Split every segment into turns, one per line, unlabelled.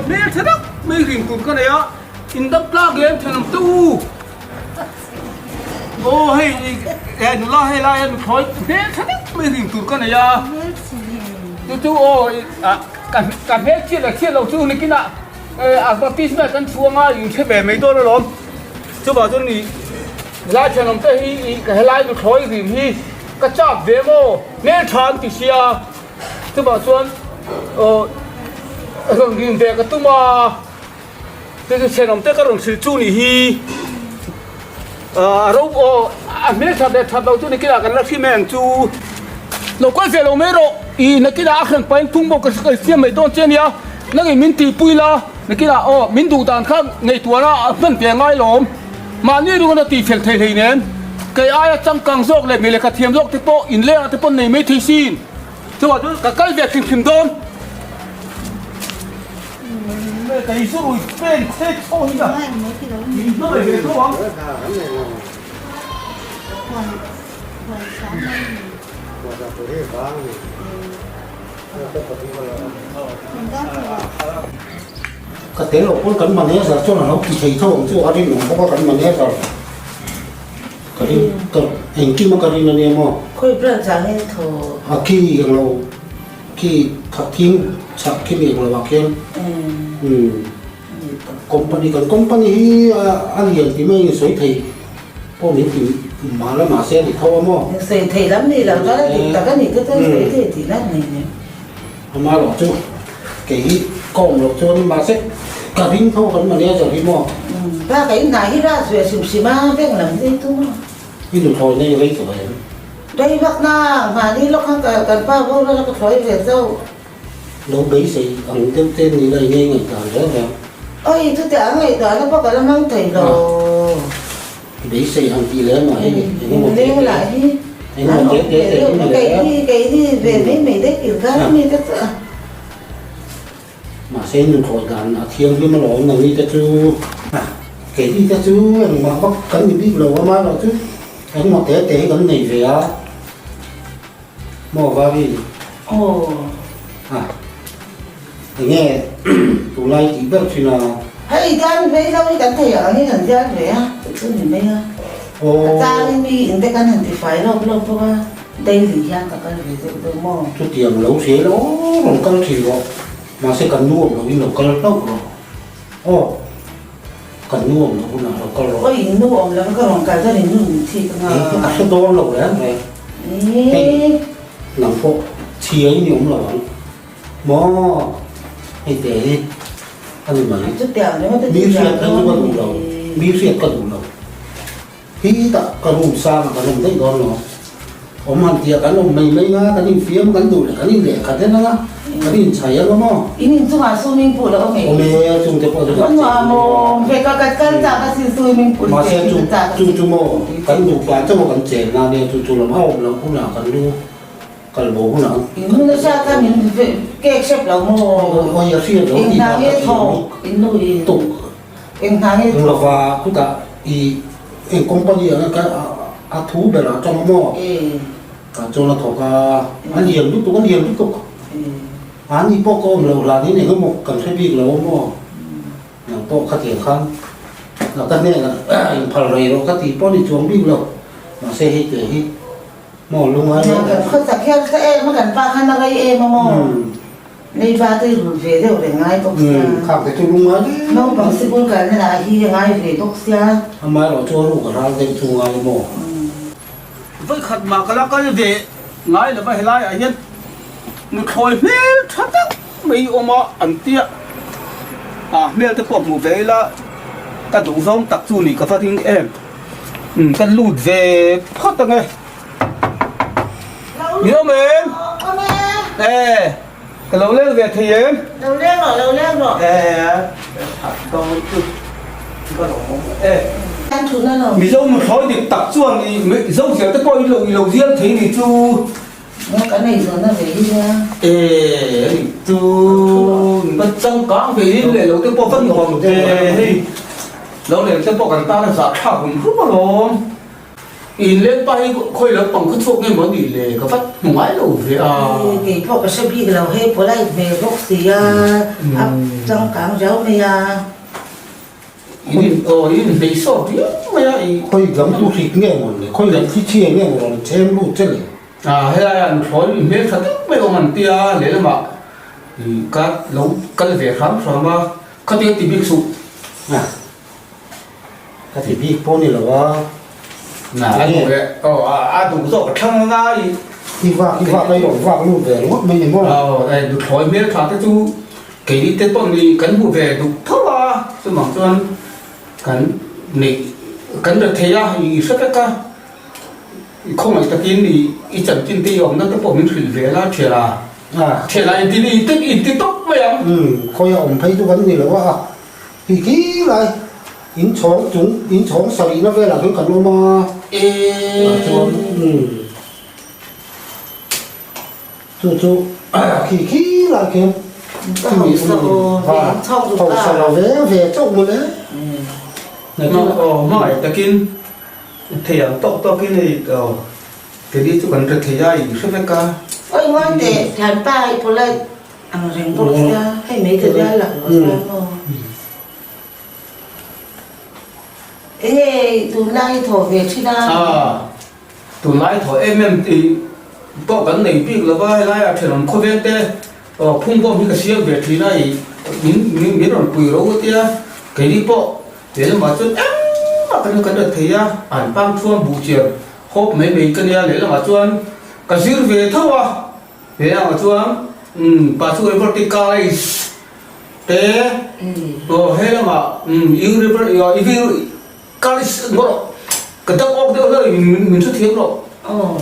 hmeltha deuh mai rin tur ka nei a, in dam tlak lem thenawm teuh u. Aw hei eh nula hei laia nuthlawi hmeltha deuh mai rin tur ka nei a, chu chu aw ka ka hmelchhiat leh chhiat loh chu nikinah eh a baptisma kan chhuang a in hre ve mai dawn alawm. Chuvang chuan i lai thenawm te hi i ka helai nuthlawi rin hi ka chak ve maw hmeltha an ti sia. Chuvang chuan aw rawn rin ve ka tum a, chu chu thenawm te ka rawn hrilh chu nih hi a ro aw a hmelthat leh that loh chu nikinah kan la hrim em chu lo kal ve lo mai rawh i nakinah a hran pahin thung bawk ka siam mai dawn che ania nangin min tihpui la nakinah aw min duh dan kha ngaihtuahna a hman ve ngai lawm mahni ringa na tihfel thei hleinem kei aia changkang zawk leh mi lehkha thiam zawk te pawh inlengah te pawh nei mai thei sin. Chuvang chu ka kal ve hrim hrim dawn. Kei chu rui pen che chho hi ka min hmangaih ve tho ang.
Ka tel lo pawn kan manager chuan a lo ti thei tho ang chu a rinawm bawk a kan manager. Ka rin ka engkim a ka rin ania maw?
Khawi branch ah nge thaw?
A khi eng lo khi thakthing chhak khi mi eng lo ah khian umm company kan company hi a lian ti mai in sawi thei pawh min ti mah la mahse a ni tho a maw?
Sawi thei lam ni lo chuan a dik tak a ni te chuan sawi thei tih na nei nen.
Amaherawh chu kei hi ka awm loh chuan mahse ka ring tho kan manager hi maw.
Ba ka in hna hi ras ve hrim hrim a bank lam hi tum a.
I nuthlawi nei rei tawh em?
Rei vak na, mahni lawk khan ka kan pa bo ral a ka thlawi ve zauh.
Lo beisei ang deuh te ni la i ngei ngaihdan reng reng.
Oi chutiang ang ngaihdan a pawh ka la hmang thei lo.
Beisei ang tih leh mah hei engemaw te
te
engemaw te te te hi ni leh a.
Keini ve mai mai daih kil kar a mi te chu a.
Mahse nuthlawi dan a thianghlim alawm nangni te chu. Keini te chu engmah vak kan ni bik lo a maherawh chu engemaw te te hi kan nei ve a. Maw Vali?
Aw.
A. Enge tunlai tih ber thin a?
Hei dan vei lo hi kan thei ang hi kan zial ve a, tih chu ni mai a.
Aw.
A changin mi in te kan han ti fai lawp lawp bawk a, daily hian ka kal ve deuh deuh maw?
Chutiang lo hre lo rawn kal thin rawh, mahse kan nu awm lohin lo kal hlauh rawh. Aw. Kan nu awm loh hunah lo kal rawh.
Awi in nu awm loh ka rawn kal dawn in nu min thik anga.
Ih a hre dawn lo reng reng. Hei nang pawh chhia in i awm lo ang. Maw hei te hi a ni mai. Mi hriat kha chu ka duh lo. Mi hriat ka duh lo. Hi tah ka room sang ah kan awm daih dawn lo. Awm han tia kan awm mai mai nga, kan infiam kan duh leh kan inlehkhat en anga, kan inchhai anga maw?
In inchungah swimming pool a awm em?
Awm e, chung te pawh chu kan
cheng a maw? Ve ka ka kal chak a sin swimming pool
Mahse chu chu chu maw kan nupa chauh a kan chen na nia chu chu lam a awm loh hunah kan lu kal bo hunah
kan In nu nasa kha min kek hrep lo maw?
Awi a hriat lo tih dan ka thiam lutuk.
Eng hna nge
Eng lova khutah i eng company anga ka a thu ber ah chuan maw tah chuan a thawk a, a lian lutuk a lian lutuk a ni pawh ka awm loh hlan in eng emaw kan hre bik lo a maw nang pawh khatiang khan ka hnenah inphal rei rawh ka tih pawh ni chuang bik lo mahse hei te hi maw lungai
reng reng. Khawsak hian ka em a kan pa khan a rei em a maw. Leiba te rul ve deuh reng ngai bawk sia.
Khak te chu lung ngai deuh.
Naupang sikul kalna lah hi a ngai ve bawk sia.
Amaherawh chu a ruk a ral deuh chu ngai maw?
Vawikhat mah ka la kal ve ngai lova helai ah hian nuthlawi hmel tha tak mai awm a an tia a hmel te pawh hmuh ve ila ka duh zawng tak chu nih ka va ring em ka lut ve phawt ang e. Ni awm em?
Awm e.
E, ka lo leng ve thei em?
Lo leng rawh, lo leng rawh.
E, that dawn chu ka lo awm e.
An thu na lo.
Mizo nuthlawi dik tak chuan i Mizo zial te pawh i lo i lo zial thei ni chu.
Maw kan ei zawn na ve hi nia.
E, ani chu va changkang ve in leh lo te pawh va nuam ve hei. Lo leng te pawh kan tan a zahthlak hum hum alawm. In leng pa hi khawi lo pang khaw chhuak nge maw nih le ka vat hmu ngai lo ve a.
Kei pawh ka hre bik lo hei polite hmel bawk si a, a changkang riau mai a.
In in aw in in hlei sawt riau mai a i.
Khawi lam tu hrik nge maw le khawi lam thi chhia nge maw rawn chhem lut che le.
A helai ah nuthlawi hmel tha deuh mai awm an tia lehlamah i ka lo kal ve hram hram a khatiang ti bik suh.
Ka ti bik pawh ni lo a.
Na a duh leh aw a duh zawk a thlang anga i.
I vak i vak a i rawn vak lut ve ringawt mai ni maw?
Aw eh nuthlawi hmel tha te chu keini te pawn i kan hmu ve duh tho a, chumang chuan kan neih kan ra thei a i hre vek a, i khawngaih takin i i chanchin te i awmna te pawh min hrilh ve la thian a, thian a inti inti tawp mai ang.
Umm khawi a awm phei chu kan ni lo a. Ti khi lai in chhawng chung in chhawng sarihna velah khian kan awm a, tah chuan umm chu chu khi khi lai khian hausa lo ve ve chauh mawle.
Aw hmangaih takin thei ang tawk tawkin hei aw keini chu kan rethei a in hre vek a.
Oi ngawi teh thianpa i polite Ang reng bawk sia, hei mai ka rial lah lo sia maw. Enge tunlai i thawh ve thin a?
Aa, tunlai thawh em em tih pawh kan nei bik lo va, helai ah thenawm khawvel te aw phungbawm hi ka siam ve thin a, ih min min rawn pui ro tia, keini pawh he lamah chuan engmah kan kan rat thei a, an pang thuam buh chiar hawp mai mai ka nia, lehlamah chuan ka zir ve tho a. He ang chuan Pachu University College te aw he lamah University College ngawt rawh ka dang awk deuh hlauh in min hre thiam rawh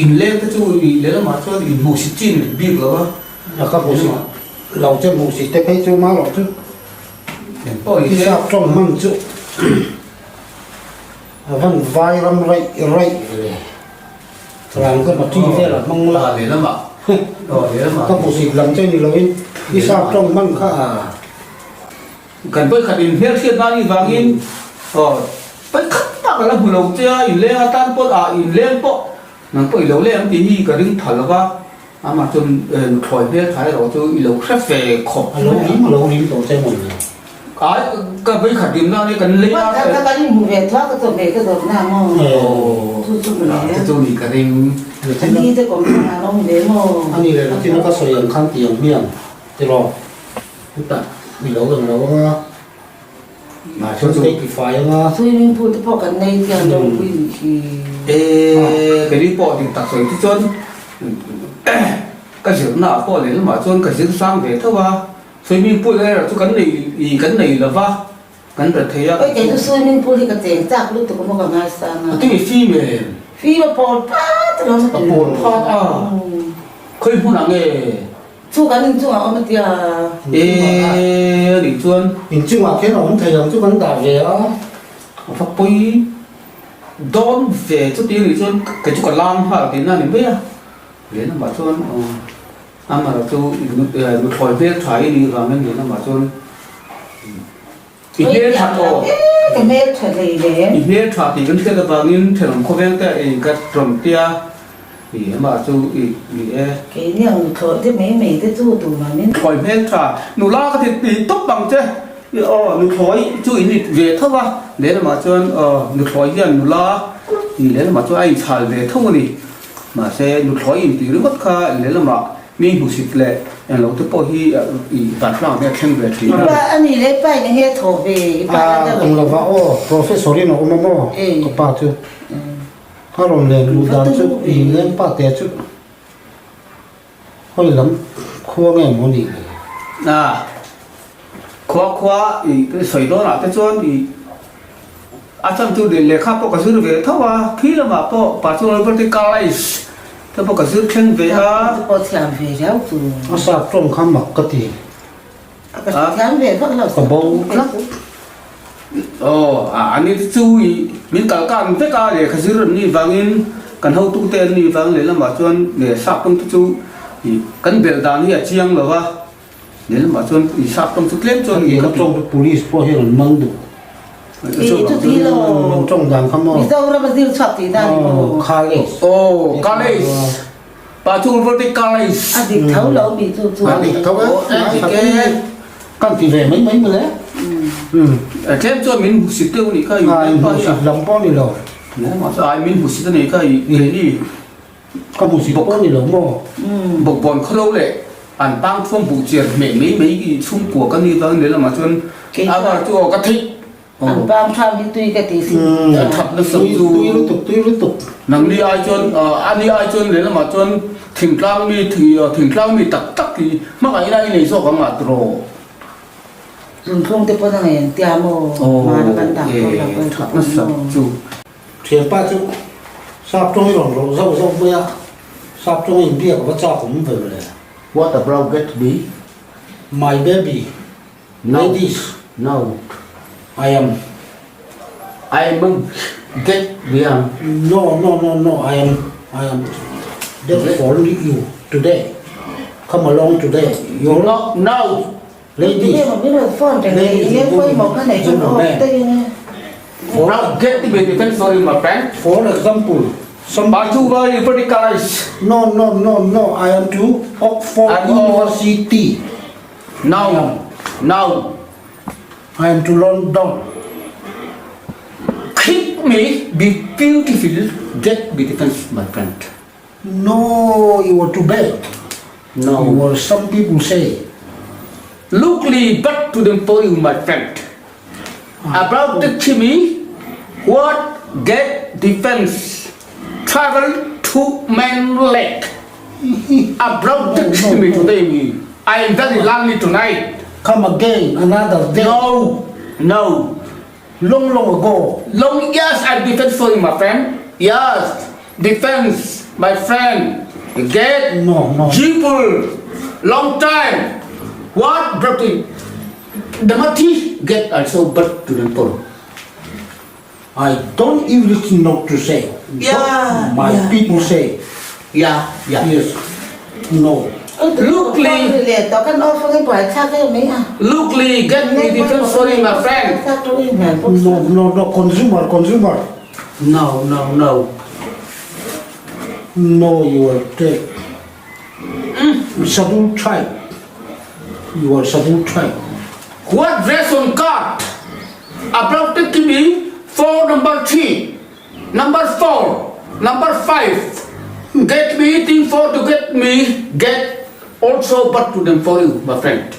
in leng te chu lehlamah chuan in hmuhsit chin bik lo a.
Ka hmuhsit lo che hmuhsit te phei chu mah loh chu i sap tawng hman chu a van vai ram raih raih ve. Rang ka mati vel a hmang la. Ka hmuhsit lam che ni loin i sap tawng hman kha a.
Kan vawikhat in hmelhriat nan i vangin vawikhat tak a la hmu lo che a, inleng atan pawh ah inleng pawh nang pawh i lo leng ang tih hi ka ring tha lo va, amah chuan nuthlawi hmeltha erawh chu i lo hre ve khawp
mai a. A lo rim a lo rim tawh che mawn le.
Ai ka vawikhat rim nan hi kan lei a.
Ka kan inhmu ve thuak ka chaw ve ka dawt na maw chu chu mawle.
Chu chu ni ka ring.
Ani te kawm thlang an awm ve maw.
Ani leh nakin a ka sawi ang khan ti ang hmiang tiraw chutah i lo lang lo anga thil te i fai anga.
Swimming pool te pawh kan nei chiang ropui nih hi.
E kei pawh dik tak sawi chu chuan ka zirna ah pawh lehlamah chuan ka zir sang ve tho a. Swimming pool erawh chu kan nei i kan nei lo va, kan ra thei a.
Oi kei chu swimming pool hi ka cheng chak lutuk a maw ka ngaisang a.
A ti fim em?
Fim a pawl phat a lo.
A pawl phat a, khawi hmunah nge?
Chu kan inchungah awm a tia.
E a nih chuan.
Inchungah khian a awm thei ang chu kan dah ve a.
A va pawi dawn ve chuti a nih chuan kei chu ka lam nghal tihna a ni mai a, lehlamah chuan aw. Amah chu nuthlawi hmel tha i nih vangin nen amah chuan i hmel tha aw.
Ka hmel tha hlei le.
I hmel tha tih kan hriat avangin thenawm khawveng te in ka rawm tia i amah chu i ni e.
Keini ang nuthlawi te mai mai te chu tumah min.
Thlawi hmel tha nula ka ti ti tawp ang che aw nuthlawi chu in it ve tho a lehlamah chuan aw nuthlawi hian nula i lehlamah chuan a inchhal ve tho a ni. Mahse, nuthlawi intih ringawt kha lehlamah mi hmusit leh englo te pawh hi i vantlang te a thleng ve thin a.
Pa a nih leh pa in enge thaw ve i pa la deuh.
Eng lova aw, Professor in a awm a maw ka pa chu. A rawn len luh dan chu i leng pa te chu hawi lam khua nge maw nih le.
A, khua khua i sawi dawnah te chuan i A chhan chu lehkha pawh ka zir ve tho a, khi lamah pawh Pastor Robert Carlisle te pawh ka zir thleng ve a.
Te pawh thiam ve riau chu.
A sap tawng kha mak ka ti.
A ka thiam ve vak lo.
Ka bo tlat.
Aw, a ni te chu i min kal kan vek a, lehkha zir an nih vangin kan hotu te an nih vang lehlamah chuan leh sap tawng te chu i kan belh dan hi a chiang lo va. Lehlamah chuan i sap tawng chu tlem chuan
i ka tawng chu police pawh hian an man duh.
I chuti lo.
Min tawng dan kha maw?
Mizoram a zir chhuak tih dan ni maw?
College.
Aw, college. Pa chu University College.
A dik tho lo mi chu chu.
A dik tho e. A dik e. Kan ti ve mai mai mawle.
Tlem chuan min hmusit deuh anih kha.
A in hmusit lam pawh ni lo.
Ai min hmusit anih kha i keini.
Ka hmusit pawh ni lo maw?
Bawkbawn khawlo leh an tang thuam buh chiar hmeh mai mai i chhungkua ka ni vang leh lamah chuan a var chu aw ka theih.
An pang tham hi tui ka ti si.
A that nasa chu.
Tui lutuk, tui lutuk.
Nangni ai chuan ani ai chuan leh lamah chuan thingtlang mi thingtlang mi tak tak hi hmangaihna i nei zawk ang ah tiraw?
Zunthlum te pawn a ngei an tia maw? Hmana kan dah pawh lo ka
that nasa chu.
Thianpa chu sap tawng i rawn rawh zauh zauh mai a, sap tawng in biak va chak awm ve mawle.
What about get me?
My baby, ladies,
No.
I am.
I am get me ang.
No, no, no, no, I am, I am that for only you today. Come along today. You
No, no.
Ladies, ladies,
For get me defense sorry my friend.
For example, some
Batu vai verticalize.
No, no, no, no. I am to Oxford University.
Now, now.
I am to London.
Keep me be beautiful. Get me defense my friend.
No, you were too bad.
No.
You were, some people say.
Lookly back to them for you, my friend. About the Kimi, what get defense travel to man lake. About the Kimi today, me. I am very lonely tonight.
Come again another day.
No, no.
Long, long ago.
Long, yes, I defense for you, my friend. Yes, defense, my friend. Get
no, no.
People, long time. What brought you? The Mati get also birth to the poor.
I don't even know to say.
Yeah,
My
yeah.
people say.
Yeah, yeah.
Yes. No.
Lookly, lookly, get me defense for you, my friend.
No, no, no, consumer, consumer.
No, no, no.
No, you are dead. Scheduled tribe. You are scheduled tribe.
What dress on card? About the TV, 4 number 3, number 4, number 5. Get me thing for to get me, get also but to them for you, my friend.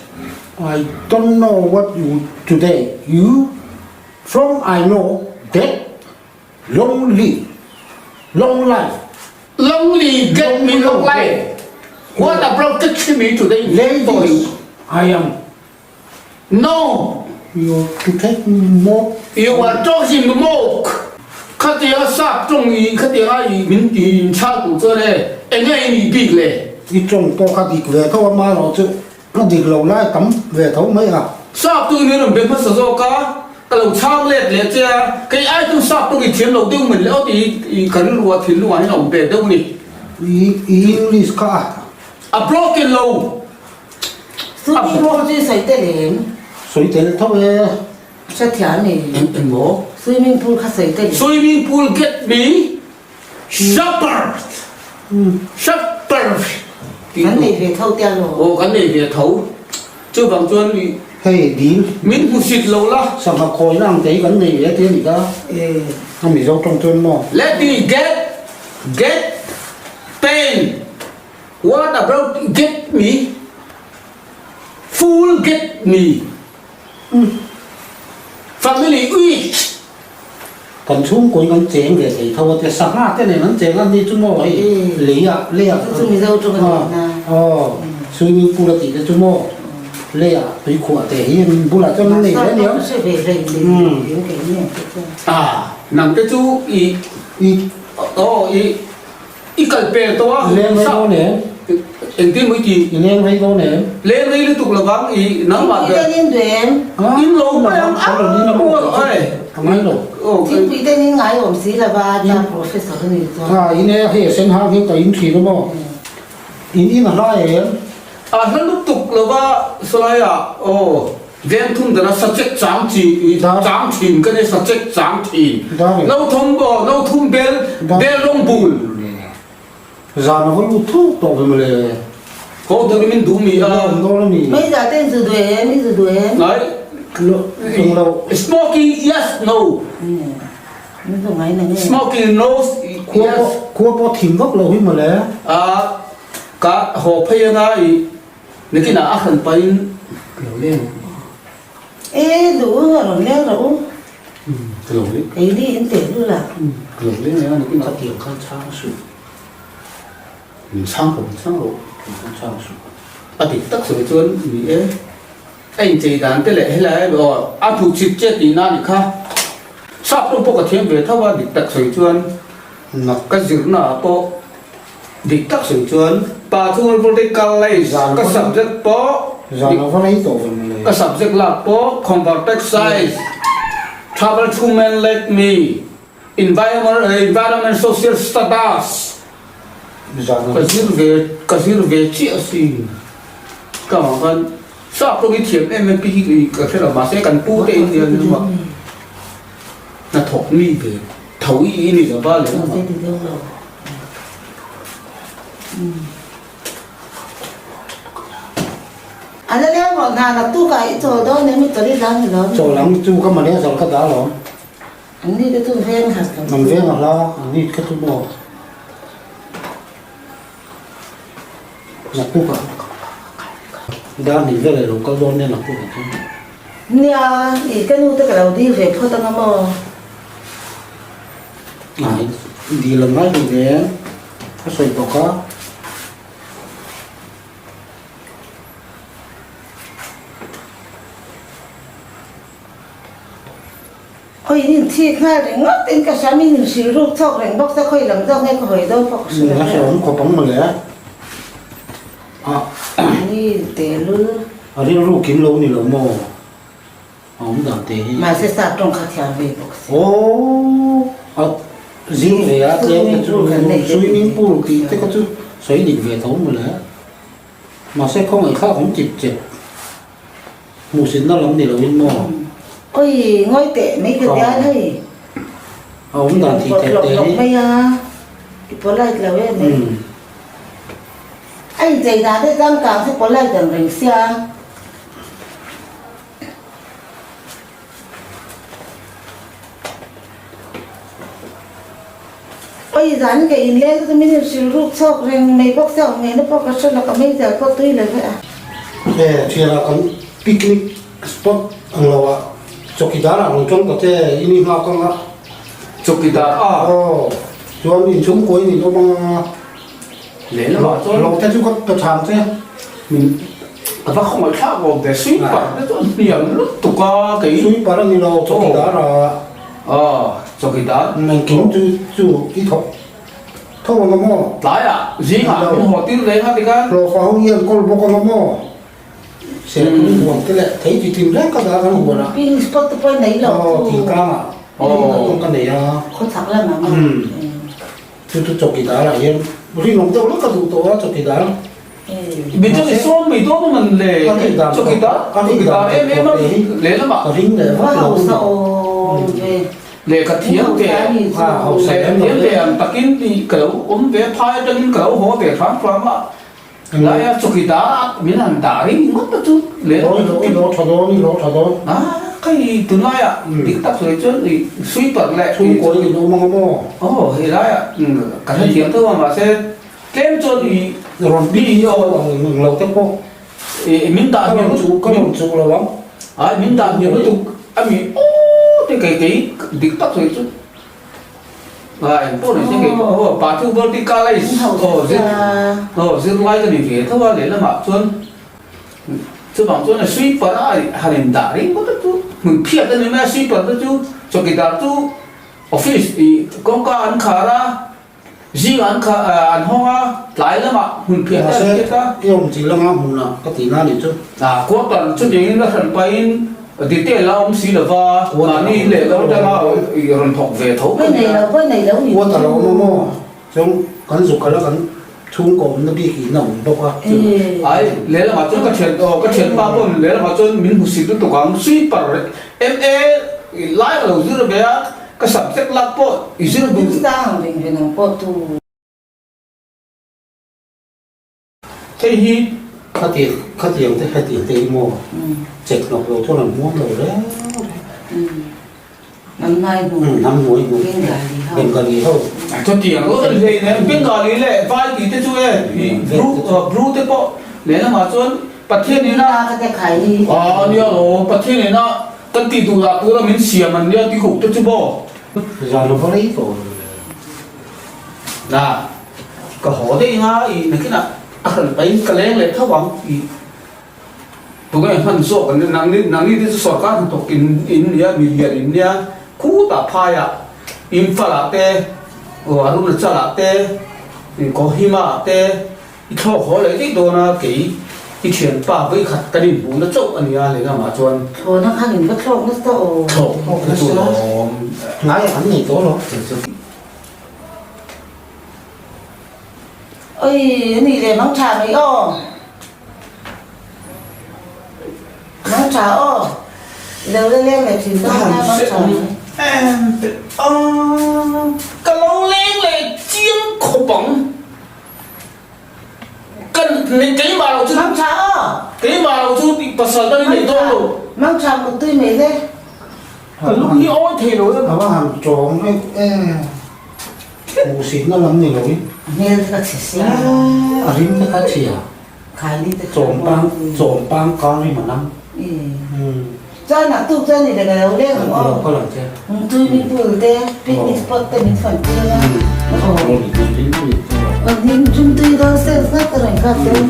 I don't know what you today. You, from I know that lonely, long life.
Lonely, get me long life. What about the me today for
Ladies,
you?
I am.
No,
You to take more.
you are talking more. Khatia sap tawng i khatia i min ti cha tu chu le enge i nih bik le.
I tawng pawh kha dik ve tho a ma erawh chu a dik lo lai tam ve tho mai a.
Sap tawng in min rawn be hmasa zawk a, ka lo chhang let leh che a, kei ai chu sap tawng i thiam lo deuh mai le aw ti i ka rilru a thinlung ah hian a awm ve deuh ni.
I English kha a.
A broken lo.
Swimming pool chu i sawi tel em?
Sawi tel tho e.
Hrethiam e.
Eng eng maw?
Swimming pool kha sawi tel em?
Swimming pool get me shepherd shepherd tih
Kan nei ve tho tia lo.
Aw kan nei ve tho. Chuvang chuan i.
Hei dil.
Min hmusit lo la.
Sangha khawina ang te hi kan nei ve te a nih kha. A Mizo tawng chuan maw?
Let me get get pain What about get me full get me family uih.
Kan chhungkaw in an cheng ve thei tho a tia sangha te nen an cheng a ni chu maw hei lei ah lei ah
Chu chu Mizo tawng a ni na.
Aw swimming pool a tih te chu maw lei ah tui khuah te hi an bulah chuan an nei ve aniang.
Ah nang te chu i
i
aw i I kal pel tawh a.
Leng rei dawn em?
Engtin maw i ti?
I leng rei dawn em?
Leng rei lutuk lovang i nangmah
ber. Thingpui ten in duh em?
In lo mai ang
a
ai.
A ngai lo.
Thingpui ten in ngai awm si lova ta professor a nih chuan.
Ha in e hei a sen hang hi ka in thin a maw? In in a hla em?
A hla lutuk lova sawlai ah aw. Veng thum dana sachek chang chi chang thin ka ni sachek chang thin. No thum aw no thum bel bel rawng bul.
Zan a va lut thuk tawh ve mawle.
Haw turin min duh mi a.
Awm dawn a ni.
Mei za ten zu duh em i zu duh em.
Ngai.
Eng lo.
Smoking yes no.
Min zu ngai na nge.
Smoking no yes.
Khua pawh thim vak lo hi mawle.
A ka haw phei anga i Nakinah a hran pahin ka lo leng ang.
E duh a rawn leng rawh u.
Ka lo leng.
Kei ni in teh lu la.
Ka lo leng eng a nakinah.
Khatiang khan chhang suh.
Min chhang rawh, min chhang rawh.
Khatiang khan chhang suh.
A dik tak sawi chuan ni e. A inchei dan te leh helai aw a thu chip che tihna a ni kha. Sap rawng pawh ka thiam ve tho a dik tak sawi chuan ka zirna ah pawh Dik tak sawi chuan pa chu political lei ka subject pawh ka subject lak pawh converted size travel to man like me environment social status ka zir ve ka zir ve chiah asin ka vang khan sap rawng hi thiam em em pi hi ka hre lo mahse kan pu te in nia hnathawk mi ve tho i ni lova leh lamah.
A la leng rawh hna naktuk ah i chawl dawn em i chawl i zan ni lo mi?
Chawl ang chu ka mane zal ka dah alawm.
An ni te chu veng khat kan
An veng a hla an ni kha chu maw naktuk ah dar hnih vel ilo kal dawn nia naktuk ah chuan.
Nia i ka nu te ka lo dil ve phawt anga maw?
Ai, dil an ngai hlei ve, ka sawi bawk a.
Khawi in inchhit nghal ringawt in ka hria, min inhrilh ruk chhawk reng bawk se khawi lam zawk nge ka hawi dawn pawh ka hre lo.
A hrehawm khawp ang mawle.
Ni tehlul.
A rilru kim lo ni lo maw? A awm dan te hi.
Mahse sap tawng kha thiam ve bawk si.
Aww a zing ve a tlem te chu swimming pool tih te kha chu sawi dik ve tho mawle. Mahse khawngaih thlak awm chip chep hmuhsitna lam ni loin maw.
Oi ngawi teh mai ka tia hei.
A awm dan tih theih te hi.
Mai a i polite lo em mai. A inchei dan te changkang chu polite ang reng sia. Oi zan ka in leng chu min in hrilh ruk chhawk reng mai bawk se awm ngeina pawh ka hre lo ka meizial pawh tui lo ve a.
He thianah kan picnic spot ang lo ah chawkidar ah rawn tawng ta che i ni nghak ang a.
Chawkidar a.
Aw chuan inchhungkaw in in awm ang a.
Lehlamah chuan.
Lo te chu ka chhang che.
Min a va khawngaih thlak awm ve sweeper te chu an hniam lutuk a kei.
Sweeper a ni lo chawkidar a.
Aw chawkidar.
Engkim chu chu i thawk tho ang a maw?
Tlaiah zingah min haw tir reng a tikhan.
Hlawhfa ho hi an kawl bawk ang a maw? Serthlum huan te leh thei chi tin reng ka dah kan huan a.
Picnic spot te pawh i nei lo chu.
Aw thingtlangah pawh ka nei a.
Khawchhak lamah maw?
Chu chu chawkidar ah hian rinawm deuh lawk ka duh tawh a chawkidar.
Mi chu i sawm mai dawn a man le chawkidar chawkidar em em a lehlamah
ka ring leh vak lo
lehkha thiam te lehkha thiam te ang takin ka lo awm ve phai atangin ka lo haw ve hram hram a laia chawkidar min han dah ring ngawt a chu
lehlamah i lo tha dawn i lo tha dawn
a kei tunlaiah dik tak sawi chuan i sweeper leh
chhungkaw in awm ang a maw
aw helaiah ka hrethiam tho a mahse Tlem chuan i
rawn pi aw ang lo te pawh
i min dah hniam
lutuk ka rawn chuk lo ang.
Ai min dah hniam lutuk a mi aw te kei kei dik tak sawi chu ai eng pawh ni se kei pawh aw pa chu vertical a aw zir aw zirlai ka ni ve tho a lehlamah chuan chuvang chuan a sweeper a han in dah ringawt a chu hmun phiat a ni mai a sweeper te chu chawkidar chu office i kawngka an khar a. Zing an kha an hawng a, tlai lamah hmun phiah te an phiat a.
Mahse, i awm chi langa hmunah ka tih na nih chu.
A, quarter chutiangin a hran pahin detail a awm si lova, mahni leh lo atanga rawn thawk ve tho
ka nia.
Quarter a awm a maw? Chuan kan zuk kal a kan. Chhungkaw awmna bik in a awm bawk a.
Ai, lehlamah chuan ka thian aw ka thianpa pawn lehlamah chuan min hmusit lutuk ang sweeper MA lai ka lo zir ve a, ka subject lak pawh i zir duh.
Sang veng veng ang pawh tu.
Hei hi
khatiang khatiang te hetiang te hi maw chek hnawk lo chuan an hmuam lo reng reng.
Hnam hnuai hnu.
Hnam hnuai hnu.
Bengali ho.
Bengali ho.
Chutiang lo an hlei nen Bengali leh Vai tih te chu e Bru Bru te pawh lehlamah chuan Pathian ina a nia lo Pathian ina kan tih duh lah tura min siam an nia tih te chu maw.
Zan a va rei tawh lo le.
Na. Ka haw daih anga i nakinah a hran pahin ka leng leh tho ang tih tunge hman zawk an ni. Nangni nangni te chu sorkar hnathawk in in nia mi lian in nia khutah phaiah Imphal ah te Arunachal ah te Kohima ah te i thlawk haw leh daih dawn a kei i thianpa vawikhat kan inhmuhna chauh a nia lehlamah chuan.
Thlawhna khan in va thlawk nasa aw.
Thlawk nasa lawm.
Ngaiah an nei tawh lo.
Oi, a nih leh mang tha mai aw. Mang tha aw. I lo la leng leh thin dawn a mang tha mai.
Ka lo leng leh chiang khawp ang. Kan keimah lo chu
Mang tha aw.
Keimah lo chu pasal dang i nei dawn lo.
Mang tha muttui mai le.
Ka lung hi awi thei lo.
A va han tawng em em. Hmuhsitna lam ni lo in.
Hmel te ka chhe sia.
A rim te kha chhia.
Khaini te kha.
Chawmpang chawmpang kar rim a nam.
Chuan ah tuk chuan i le ka lo leng ang aw.
Lo kal ang che.
Swimming pool te picnic spot te min fan tir a. Aw. Rim tui dawn sales ngat a rawn kha chuan.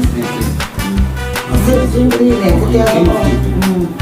Sales rim tui nen te tia aw.